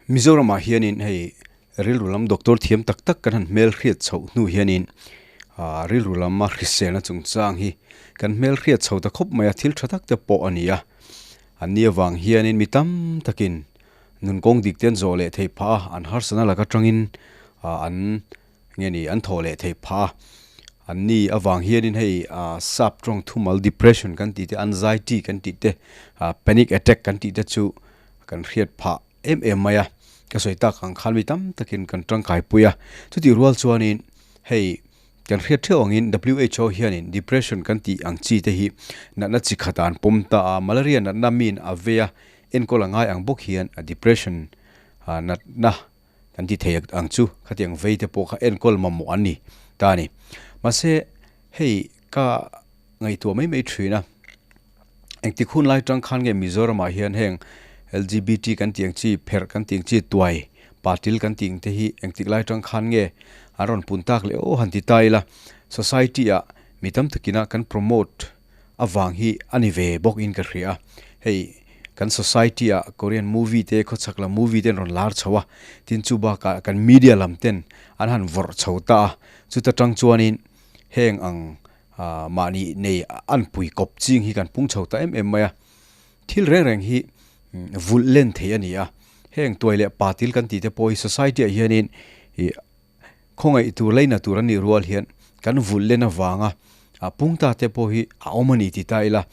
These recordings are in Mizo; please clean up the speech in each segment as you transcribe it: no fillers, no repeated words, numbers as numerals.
Mizoramah hianin hei rilru lam doctor thiam tak tak kan han hmel hriat chhoh hnu hianin ah rilru lama hriselna chungchang hi kan hmel hriat chho ta khawp mai a, thil tha tak te pawh a ni a. An ni avang hianin mi tam takin nun kawng dik te an zawh leh theih phah a, an harsatna lak atangin ah an nge ni an thawh leh theih phah a. An ni avang hianin hei ah sap tawng thumal depression kan tih te, anxiety kan tih te, ah panic attack kan tih te chu kan hriat phah em em mai a, ka sawi tak ang khan mi tam takin kan tangkai pui a, chutih rual chuanin hei kan hriat theuh angin WHO hianin depression kan tih ang chi te hi natna chi khat ah an pawm ta a, malaria natna miin a vei a, enkawl a ngai ang bawk hian a depression natna kan ti thei ang chu khatiang vei te pawh kha enkawl mamawh an ni ta a ni. Mahse hei ka ngaihtuah mai mai thin a, Engtik hun lai tang khan nge Mizoramah hian heng LGBT kan tih ang chi, pherh kan tih ang chi, tuai, patil kan tih ang te hi engtik lai tang khan nge an rawn pun tak leh aw han ti ta ila, society ah mi tam takina kan promote avang hi a ni ve bawk in ka hria a. Hei kan society ah Korean movie te, khawchhak lam movie te an rawn lar chho a, tin chu bakah kan media lam ten an han vawrh chho ta a, chuta tang chuanin heng ang Mahni nei an pui kawp ching hi kan pung chho ta em em mai a, thil reng reng hi vulh len thei a ni a, heng tuai leh patil kan tih te pawh hi society ah hianin ih khawngaih tur leina tur an nih rual hian kan vulh len avanga pung ta te pawh hi a awm a ni ti ta ila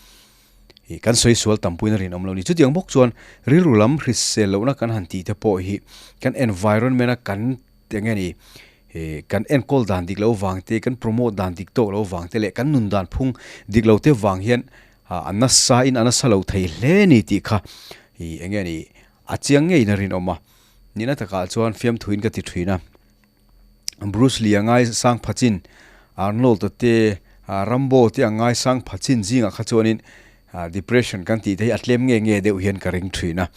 ih kan sawi sual tam puiin a rinawm lo a ni. Chutiang bawk chuan rilru lam hrisel lohna kan han tih te pawh hi kan environment a kan Eng nge ni? He kan enkawl dan dik lo vang te, kan promote dan dik tawk lo vang te leh kan nun dan phung dik lo te vang hian a nasa in a nasa lo thei hle ni tih kha ih eng nge ni? A chiang ngeiin a rinawm a. Nihna takah chuan fiamthuin ka ti thin a. Bruce Lee a ngai sang pha chin, Arnold a te, Rambo te a ngai sang pha chin zingah kha chuanin depression kan tih te hi a tlem nge nge deuh hian ka ring thin a.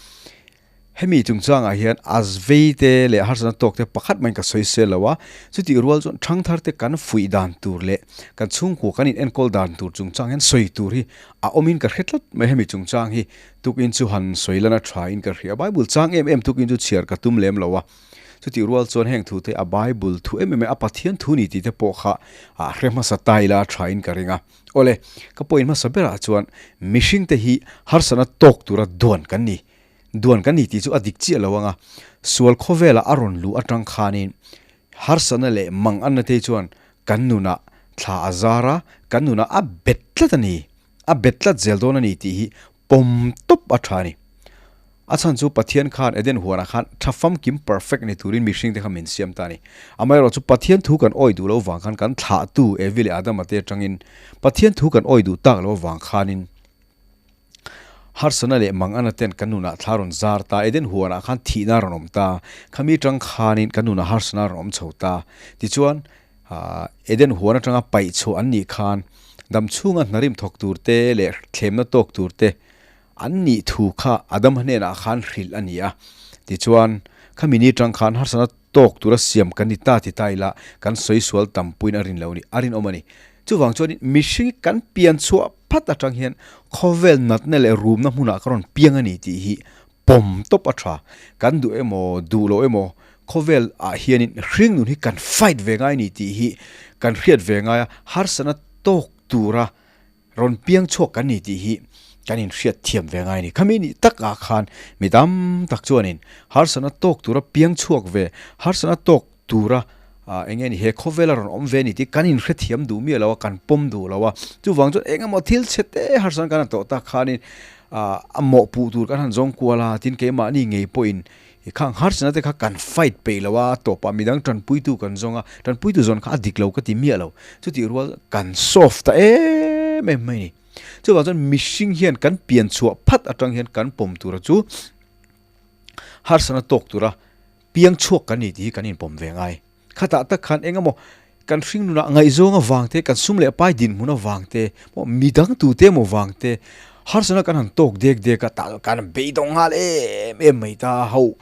Hemi chungchangah hian Azvei te leh harsatna tawk te pakhat maiin ka sawi sel lo a, chutih rual chuan thangthar te kan fuih dan tur leh kan chhungkua kan inenkawl dan tur chungchang hian sawi tur hi a awmin ka hre tlat mai. Hemi chungchang hi tukin chu han sawi lan a thain ka hria. Bible chang em em tukin chu chhiar ka tum lem lo a, chutih rual chuan heng thu te a Bible thu em em a Pathian thu ni tih te pawh kha a hre hmasa ta ila a thain ka ring a. Awle, ka point hmasa berah chuan mihringte hi harsatna tawk tura duan kan ni. Duan kan ni tih chu a dik chiah lo ang a, sual khawvela a rawn luh atang khanin harsatna leh mang anna te chuan kan nunah thla a zar a, kan nunah a bet tlat a ni, a bet tlat zel dawn a ni tih hi pawm tawp a tha a ni. A chhan chu Pathian khan Eden huanah khan tha famkim perfect ni turin mihring te kha min siam ta a ni. Amaherawhchu chu Pathian thu kan awih duh lo vang khan kan thlahtu Evi leh Adama te atangin Pathian thu kan awih duh tak lo vang khanin, Harsana leh Mangana ten kan nunah thla rawn zar ta, Eden huanah khan thihna a rawn awm ta, khami tang khanin kan nunah harsana a rawn awm chho ta. Tichuan, Eden huan atanga paih chhuah an nih khan dam chhunga hnarim thawk tur te leh thlemna tawk tur te an nih thu kha Adama hnenah khan hrilh a ni a. Tichuan, khami ni tang khan harsana tawk tura siam kan ni ta ti ta ila kan sawi sual tam puiin a rin lo ni, a rinawm a ni. Chuvang chuanin mihring kan pian chhuah phat atang hian khawvel natna leh rumna hmunah ka rawn piang a ni tih hi pawm tawp a tha. Kan duh emaw duh loh emaw khawvel ah hianin hring nun hi kan fight ve ngai a ni tih hi kan hriat ve ngai a, harsatna tawk tura Rawn piang chhuak kan ni tih hi kan inhriat thiam ve ngai a ni. Khami nih takah khan mi tam tak chuanin harsatna tawk tura piang chhuak ve, harsatna tawk tura eng nge ni he khawvela rawn awm ve a ni tih kan inhrethiam duh miah lo a, kan pawm duh lo a. Chuvang chuan eng emaw thil chhe te harsatna kan han tawh tak khanin a mawhpuh tur kan han zawng kual a, tin keimahni ngei pawhin I khang harsatna te kha kan fight peih lo a, a tawpah midang tanpuitu kan zawng a, tanpuitu zawn kha a dik lo ka ti miah lo. Chutih rual kan soft ta em em mai a ni. Chuvang chuan mihring hian kan pian chhuah phat atang hian kan pawm tura chu harsatna tawk tura piang chhuak kan ni tih hi kan inpawm ve ngai. Khatah tak khan eng emaw kan hring nunah ngaihzawng avang te, kan sum leh pai dinhmun avang te, pawh midang tute emaw vang te, harsatna kan han tawk dek dek a, tah kan beidawng nghal em em mai ta ho.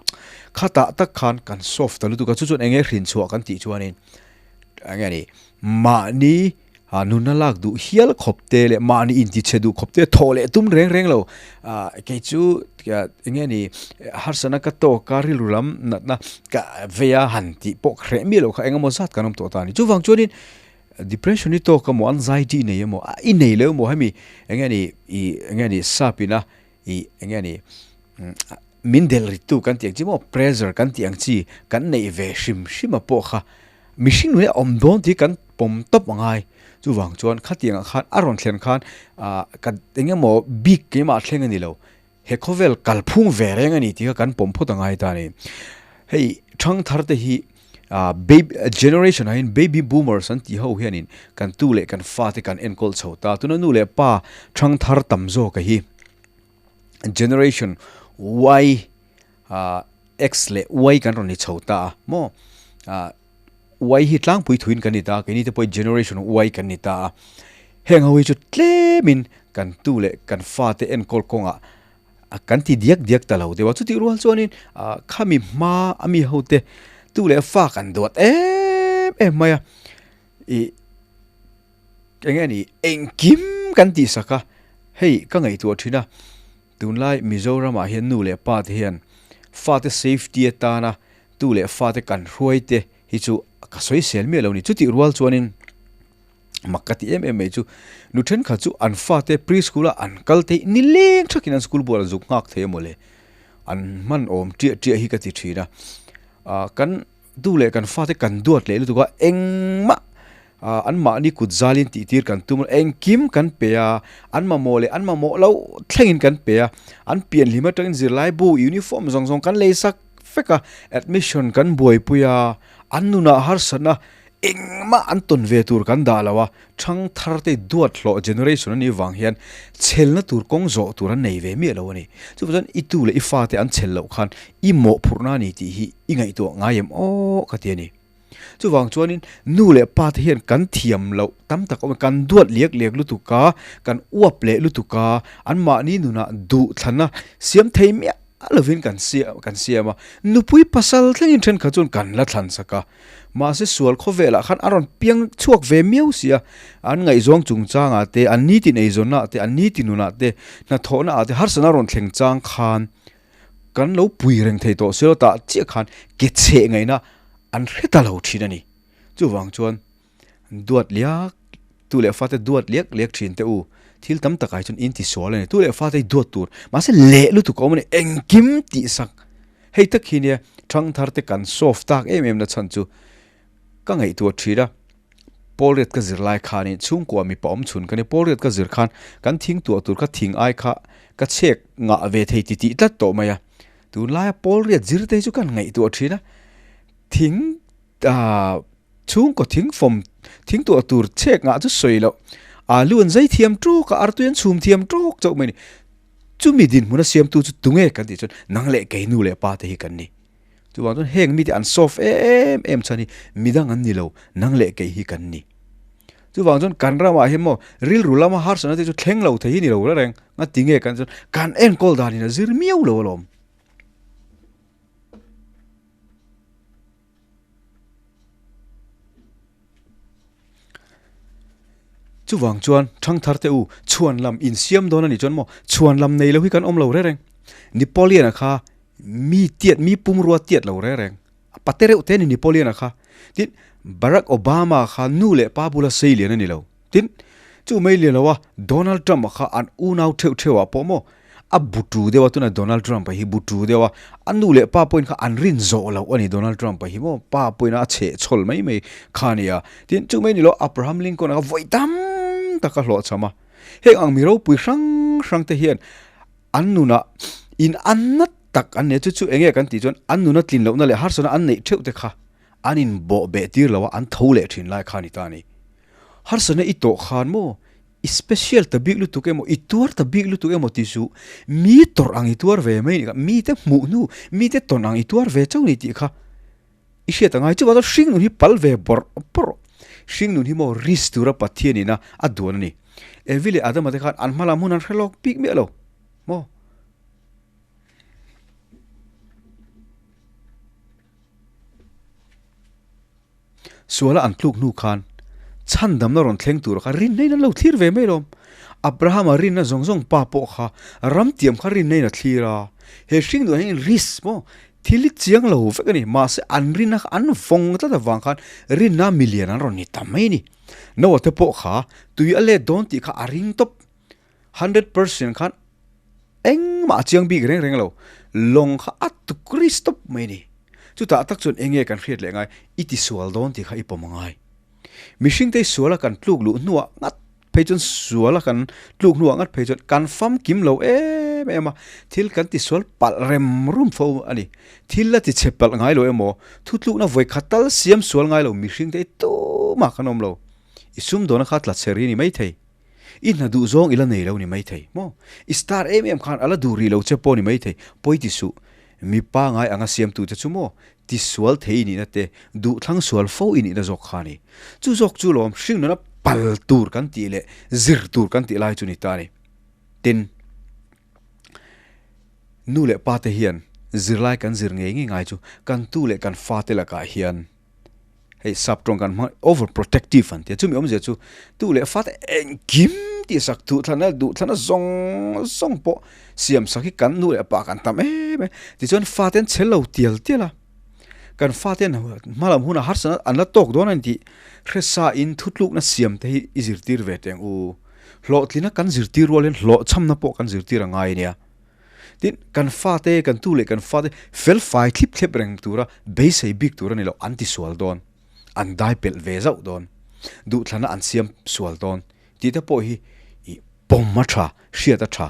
Khatah tak khan kan soft ta lutuk a, chu chuan eng nge hrin chhuah kan tih chuanin eng nge ni mahni. A nunna lak duh hial khawp te leh mahni intichhe duh khawp te thawh leh tum reng reng lo. Ah kei chu eng nge ni harsatna ka tawk a rilru lam natna ka vei a han tih pawh hreh miah loh kha eng emaw zat kan awm tawh ta a ni. Chuvang chuanin depression hi tawk emaw anxiety nei emaw i nei lo emaw hemi eng nge ni ih eng nge ni sap ina ih eng nge ni min del rittu kan tih ang chi maw pressure kan tih ang chi kan neih ve hrim hrim a pawh kha mihring nui a awm dawn tih kan pawm tawp a ngai chuvang chuan khatiang ah khan a rawn thlen khan ah ka eng emaw bik keimah thleng a ni lo he khawvel kalphung ve reng a ni tih kha kan pawm phawt a ngai ta a ni hei thangthar te hi ah baby generation ah hian baby boomers an tih ho hianin kan tu leh kan fate kan enkawl chho ta tuna nu leh pa thangthar tam zawk a hi. Generation Y ah X leh Y kan rawn ni chho ta a maw ah Y hi tlangpui thuin kan ni ta a keini te pawh Generation Y kan ni ta a heng ho hi chu tlemin kan tu leh kan fate enkawl kawngah kan ti diak diak ta lo deuh a chutih rual chuanin ah khami hma a mi ho te tu leh fa kan duat em em mai a ih. Eng nge ni engkim kan tih sak a, hei ka ngaihtuah thin a, tunlai Mizoramah hian nu leh pa te hian fate safety atana tu leh fate kan hruai te hi chu ka sawisel miah lo ni. Chutih rual chuanin mak ka ti em em mai chu nu thenkhat chu an fate preschool a an kal theih nileng thakin an school bual an zuk nghak thei a mawle, an hman awm tiah tiah hi ka ti thin a, ah kan tu leh kan fate kan duat leh lutuk a engmah ah an mahni kut zalin tih tir kan tum engkim kan pe a an mamawh leh an mamawh loh thlengin kan pe a an pian hlim atangin zirlai bu uniform zawng zawng kan lei sak vek a admission kan buaipui a an nunah harsatna engmah an tawn ve tur kan dah lo a Thang thar te duat hlawh generation a nih vang hian chhelna tur kawng zawh tur an nei ve miah lo a ni. Chuvang chuan i tu leh i fa te an chhel loh khan i mawhphurhna a ni tih hi i ngaihtuah ngai em aw ka ti a ni. Chuvang chuanin nu leh pa te hian kan thiam loh tam tak awm a, kan duat liak liak lutuk a, kan uap leh lutuk a, anmahni nunah duhthlana siam thei miah lovin kan kan siam a, nupui pasal thlengin thenkhat chuan kan la thlan sak a. Mahse sual khawvelah khan a rawn piang chhuak ve miau si a, an ngaihzawng chungchangah te, an nitin eizawnnaah te, an nitin nunah te, hnathawhnaah te harsatna rawn thleng chang khan kan lo pui reng thei tawh silo tah chiah khan ke chheh ngaihna an hre ta lo thin a ni. Chuvang chuan duat liak tu leh fate duat liak liak thin te u, thil tam takah hi chuan in ti sual a ni. Tu leh fate hi duat tur, mahse leh lutuk a awm a ni, engkim tihsak Hei tak hi nia thangthar te kan soft tak em em na chhan chu ka ngaihtuah thin a, Pawlriat ka zir lai khanin chhungkua mipa awm chhun ka ni, Pawlriat ka zir khan kan thing tuah tur kha thing ai kha ka chhek ngah ve thei ti tih tlat tawh mai a, tunlaia Pawlriat zir te hi chu kan ngaihtuah thin a, thing ah chhungkaw thing fawm thing tuah tur chhek ngah chu sawi loh, alu an zai thiam tawk a, artui an chhum thiam tawk chauh mai a ni. Chumi dinhmuna siamtu chu tunge kan tih chuan nang leh kei nu leh pa te hi kan ni. Chuvang chuan heng mite an soft em em chhan hi midang an ni lo, nang leh kei hi kan ni. Chuvang chuan kan ramah hian maw rilru lama harsatna te chu thleng lo thei hi ni lo reng, nga tinge kan chuan kan enkawl danin a zir miau lo alawm. Chuvang chuan thangthar te u chhuan lam insiam dawn a nih chuan maw chhuan lam nei lo hi kan awm lo reng reng. Napoleon-a kha mi tiat mi pumrua tiat lo reng reng. A pate reuh te a ni Napoleon-a kha. Tin, Barack Obama kha nu leh pa bula sei lian a ni lo. Tin, chu mai lian lo a Donald Trump-a kha an unau theuh theuh ah pawh maw A butu deuh a tuna Donald Trump a hi butu deuh a, a nu leh pa pawhin kha an rin zawh loh a ni Donald Trump a hi maw, pa pawhin a chheh chhawl mai mai kha a ni a. Tin, chu mai ni lo Abraham Lincoln a kha vawi tam tak a hlawhchham a. Heng ang mi ropui hrang hrang te hian an nunah in an na tak an nei a, chu chu eng nge kan tih chuan an nuna tlin lohna leh harsatna an neih theuh te kha an inbawh beh tir lo a, an tho leh thin lai kha a ni ta a ni. Harsatna i tawh khan maw I special ta bik lutuk emaw, i tuar ta bik lutuk emaw tih chu mi tawrh ang i tuar ve mai a ni kha, mite hmuh hnu, mite tawn ang i tuar ve chauh a ni tih kha i hriat a ngai. Chuvang chuan hringnun hi pal ve bawrh bawrh, hringnun hi maw risk tura Pathian ina a duan a ni. Evi leh Adama te khan an hma lam hun an hre lawk bik miah lo maw? Suala an tluk hnu khan Chhandamna rawn thleng tur kha rinna in an lo thlir ve mai lawm. Abrahama rinna zawng zawng pa pawh kha ramtiam kha rinna in a thlir a. He hring duh hian risk maw thil hi chiang lo vek a ni. Mahse an rinna kha an vawng tlat avang khan rinna milian an rawn ni ta mai a ni. Noah te pawh kha tui a let dawn tih kha a ring tawp. 100% khan engmah a chiang bik reng reng lo. Lawng kha a tuk risk tawp mai a ni. Chutah tak chuan enge kan hriat leh ngai? I tisual dawn tih kha i pawm a ngai. Mihring te suala kan tluk luh hnuah ngat phei chuan suala kan tluk hnuah ngat phei chuan kan famkim lo em em a, thil kan tisual palh rem rum fo a ni. Thil la tichhe palh ngai lo emaw, thutlukna vawi khat tal siam sual ngai lo mihring te hi tumah kan awm lo. I sumdawna kha tla chhe ri ni maithei. I hna duh zawng i la nei lo ni maithei maw? I star em em khan a la duh rih lo che pawh ni maithei. Pawi ti suh. Mi pangai anga siamtute chu maw? Tisual thei i nihna te, duhthlang sual fo i nihna zawk kha a ni. Chu zawk chu lawm hringnuna pal tur kan tih leh zir tur kan tih lai chu ni ta a ni. Tin, nu leh pa te hian zirlai kan zir ngei ngei ngai chu kan tu leh kan fate lakah hian hei sap tawng kan hmang over protective an tia chumi awmzia chu tu leh fate engkim tih sak duhthlana duhthlana zawng zawng pawh siam sak hi kan nu leh pa kan tam em em tichuan fate an chhel lo tial tial a kan fate an hmalam hunah harsatna an la tawk dawn a ni tih hresa in thutlukna siam te hi i zirtir ve teh ang u hlawhtlina kan zirtir rual hian hlawhchhamna pawh kan zirtir a ngai ania. Tin, kan fate, kan tu leh kan fate fel fai thlip thlep reng tura beisei bik tur a ni lo, an ti sual dawn, an dai pelh ve zauh dawn, duhthlana an siam sual dawn tih te pawh hi i pawm a tha, hriat a tha.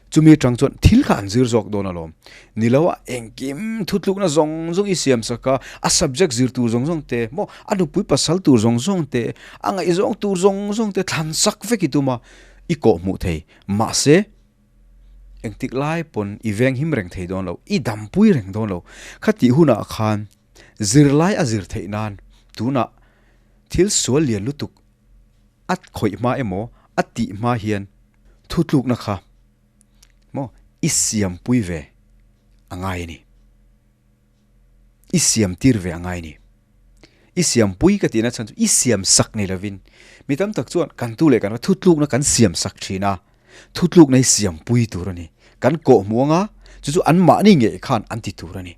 Chumi atang chuan thil kha an zir zawk dawn alawm. Ni lo a, engkim thutlukna zawng zawng i siam sak a, a subject zir tur zawng zawng te maw, a nupui pasal tur zawng zawng te, a ngaihzawng tur zawng zawng te thlan sak vek i tum a, i kawhhmuh thei. Mahse. Engtik lai pawn i veng him reng thei dawn lo, i dampui reng dawn lo. Khatih hunah khan zirlai a zir theih nan tunah thil sual lian lutuk a khawih hma emaw a tih hma hian thutlukna kha maw i siampui ve a ngai a ni. I siam tir ve a ngai ni. I siam pui ka tihna chhan chu i siam sak ni lovin mi tam tak chuan kan tu leh kan thutlukna kan siam sak thin a, thutlukna hi siam pui tur a ni. Kan kawh hmuh anga chu chu an mahni ngei khan an ti tur a ni.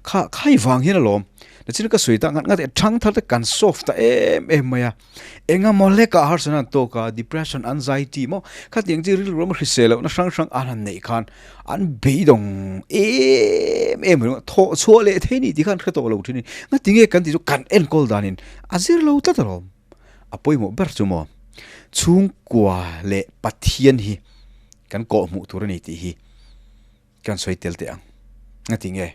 Kha khai vang hian alawm nachin ka sawi tak ngat ngat e thang thar te kan soft ta em em mai a. Engemaw hlekah harsatna an tawk a, depression, anxiety maw khatiang chi rilru ram hrisel lohna hrang hrang an han neih khan an beidawng em em ringawt thawh chhuah leh thei ni tih khan hre tawh lo thin a ni. Ngatinge kan tih chu kan enkawl danin a zir lo tlat alawm. A pawimawh ber chu maw chhungkua leh Pathian hi kan kawhhmuh tur a ni tih hi kan sawi tel teh ang. Ngatinge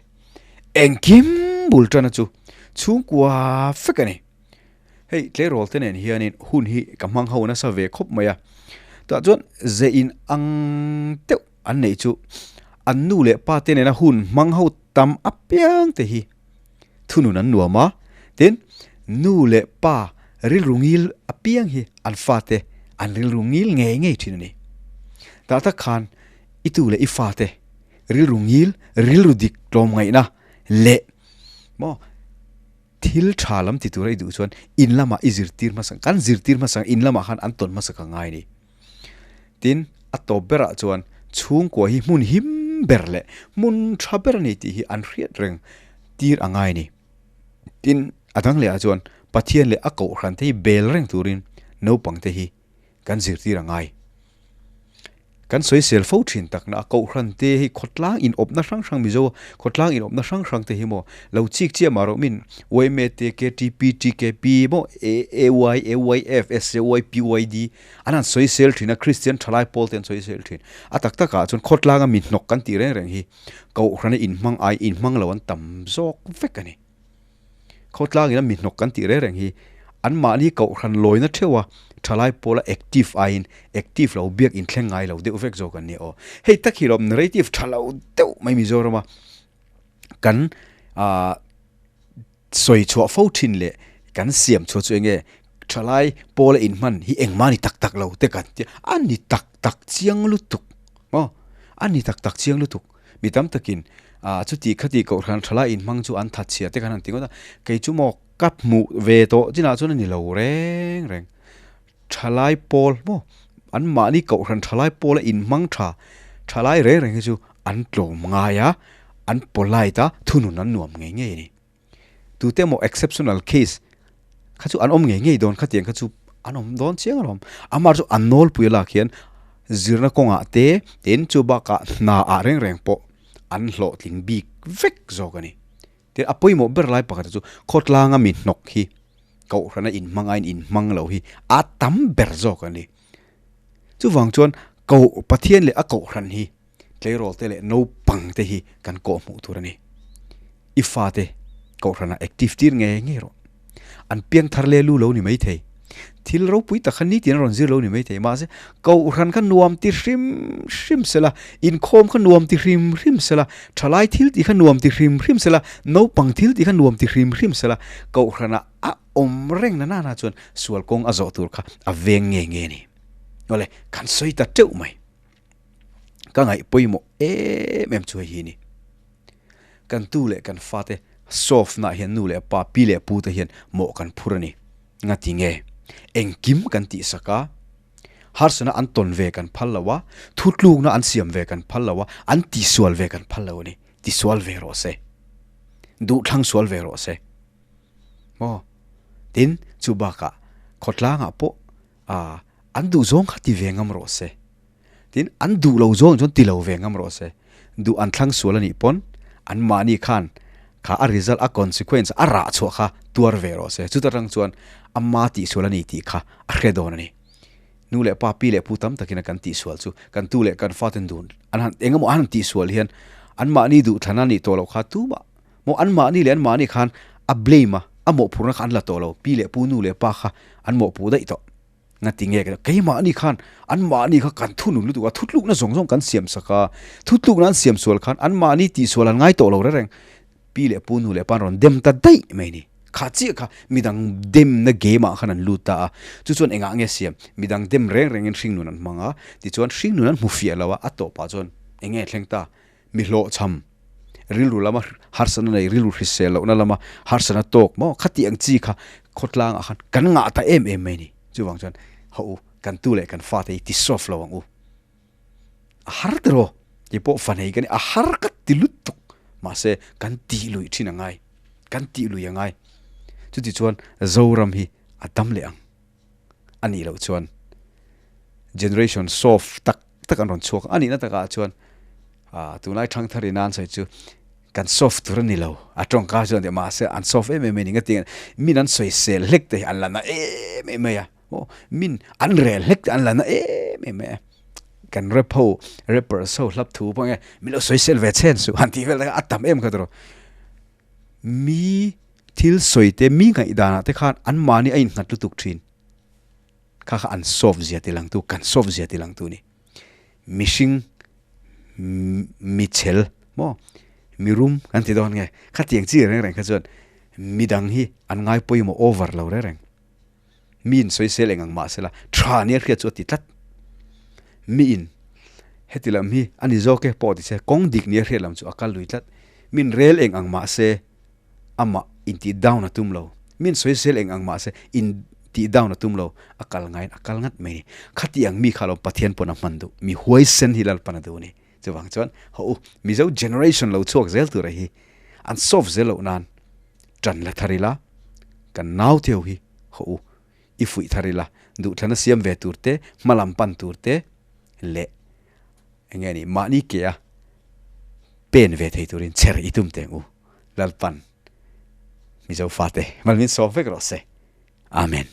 engkim bul tana chu chhungkua vek a ni. Hei tleirawl te nen hianin hun hi ka hmang ho nasa ve khawp mai a, tah chuan ze in ang deuh an neih chu an nu leh pa te nena hun hmang ho tam apiang te hi thunun an nuam a, tin nu leh pa rilru ngil apiang hi an fate an rilru ngil ngei ngei thin a ni. Tah tak khan i tu leh i fate rilru ngil, rilru dik tlawmngaihna leh maw Thil tha lam ti tura i duh chuan in lamah i zirtir hmasa, kan zirtir hmasa in lamah khan an tawn hmasa ka ngai a ni. Tin, a tawp berah chuan chhungkua hi hmun him ber leh hmun tha ber a ni tih hi an hriat reng tir a ngai a ni. Tin, a dang lehah chuan Pathian leh a kohhran te hi bel reng turin naupang te hi kan zirtir a ngai. Kan sawisel fo thin takna a kohhran te hi khawtlang inawpna hrang hrang Mizo khawtlang inawpna hrang hrang te hi maw lo chik chiah mah rawh min yma te ktp tkp maw AAY AYF SAY PYD an han sawisel thin a Kristian thalai pawl te an sawisel thin a tak takah chuan khawtlanga mi hnawk kan tih reng reng hi kohhrana inhmang ai inhmang lo an tam zawk vek a ni. Khawtlangin a mi hnawk kan tih reng reng hi anmahni kohhran lawina theuh a, thalai pawla active aiin active lo biak inthleng ngai lo deuh vek zawk an ni aw. Hei tak hi lawm narrative tha lo deuh mai Mizorama kan ah sawi chhuah fo thin leh kan siam chhuah chu enge thalai pawla inhman hi engmah ni tak tak lo te kan tia a ni tak tak chiang lutuk maw a ni tak tak chiang lutuk. Mi tam takin ah chuti khati kohhran thalai inhmang chu an that chhia te khan han ti ngawt a, kei chu maw ka hmuh ve tawh chinah chuan a ni lo reng reng. Thalai pawl maw an mahni kohhran thalai pawla inhmang tha thalai reng reng hi chu an tlawm ngai a, an polite a, thunun an nuam ngei ngei a ni. Tute emaw exceptional case kha chu an awm ngei ngei dawn khatiang kha chu an awm dawn chiang alawm. Amah chu an nawlpui lak hian zirna kawngah te tin chu bakah hna ah reng reng pawh an hlawhtling bik vek zawk a ni. Tin, a pawimawh ber lai pakhat chu khawtlanga mi hnawk hi kohhrana inhmang aiin inhmang lo hi a tam ber zawk a ni. Chuvang chuan koh Pathian leh a kohhran hi tleirawl te leh naupang te hi kan kawh hmuh tur a ni. I fate kohhranah active tir ngei ngei rawh. An piang thar le lu lo ni mai thei. Thil ropui tak kha nitin a rawn zir lo ni mai thei. Mahse, kohhran kha nuam ti hrim hrim sela, inkhawm kha nuam ti hrim hrim sela, thalai thil tih kha nuam ti hrim hrim sela, naupang thil tih kha nuam ti hrim hrim sela, kohhranah a awm reng na nana chuan sual kawng a zawh tur kha a veng nge nge a ni. Awle, kan sawi ta teuh mai. Ka ngaih pawimawh em em chu hei hi a ni. Kan tu leh kan fate soft nah hian nu leh pa, pi leh pu te hian mawh kan phur a ni. Ngati nge? Engkim kan tihsak a, harsana an tawn ve kan phal lo a, thutlukna an siam ve kan phal lo a, an tisual ve kan phal lo a ni. Tisual ve rawh se. Duhthlang sual ve rawh se. Maw? Tin, chu bakah khawtlangah pawh a an duh zawng kha ti ve ngam rawh se. Tin, an duh lo zawng chuan ti lo ve ngam rawh se. Duh an thlang sual a nih pawn an mahni khan kha a result, a consequence, a rah chhuah kha tuar ve rawh se. Chuta tang chuan ama tih sual a ni tih kha a hre dawn a ni. Nu leh pa, pi leh pu tam takin a kan tih sual chu kan tu leh kan faten dun an han eng emaw an han tih sual hian an mahni duh thlan a nih tawh loh kha tumah maw an mahni leh an mahni khan a blame a, a mawhphurhna kha an la tawh lo. Pi leh pu, nu leh pa kha an mawhpuh daih tawh. Ngati nge ka keimahni khan anmahni kha kan thunun lutuk a, thutlukna zawng zawng kan siam sak a, thutlukna an siam sual khan anmahni tihsual an ngai tawh lo reng reng. Pi leh pu nu leh pa an rawn dem ta daih mai ni. Kha chiah kha midang demna game ah khan an lut ta a, chu chuan engah nge siam? Midang dem reng rengin hringnun an hmang a, tichuan hringnun an hmu fiah lo a, a tawpah chuan eng nge thleng ta? Mi hlawhchham, rilru lama harsatna nei, rilru hrisel lohna lama harsatna tawk maw khati ang chi kha khawtlangah khan kan ngah ta em em mai ni. Chuvang chuan haw u, kan tu leh kan fate hi ti soft lo ang u. A har tiraw? Kei pawh fa nei ka ni, a har ka ti lutuk. Mahse kan tih luih thin a ngai, kan tih lui a ngai. Chuti chuan Zoram hi a dam leh ang. A nih loh chuan generation soft tak tak an rawn chhuak a. A nihna takah chuan tunlai thangthar ina an sawi chu kan soft tur a ni lo. A tawngka chuan tih mahse an soft em em mai ni. Engati nge min an sawisel hlek te hi an la na em em mai a. Aw min an rel hlek te an la na em em mai a. Kan rap ho rappers ho hlap thu pawh nge min lo sawisel ve chhen suh han tih vel te kha a tam em kha tawh. Mi thil sawi te mi ngaihdanah te khan an mahni a innghat lutuk thin. Kha kha an soft zia ti langtu, kan soft zia ti langtu a ni. Mihring mi chhel maw, mi rum kan ti dawn nge, khatiang chi reng reng kha chuan midang hi an ngai pawimawh over lo reng reng. Mi in sawisel eng ang mah sela tha nia hriat chu a ti tlat. Mi in heti lam hi a ni zawk e pawh ti se kawng dik nia hriat lam chu a kal lui tlat. Mi in rel eng ang mah se amah in tih down a tum lo. Mi in sawisel eng ang mah se in tih down a tum lo. A kal ngaiin a kal ngat mai ni. Khati ang mi kha lo Pathian pawn a hman duh. Mi huaisen hi Lalpan a duh a ni. Chuvang chuan haw u Mizo generation lo chhuak zel tura hi an soft zel loh nan ṭan la thar ila, kan nau theu hi haw u i fuih thar ila, duhthlana siam ve tur te, hma lam pan tur te leh eng nge ni mahni ke a pen ve thei turin chher i tum teng u Lalpan Mizo fate malmin sawm vek rawh se. Amen.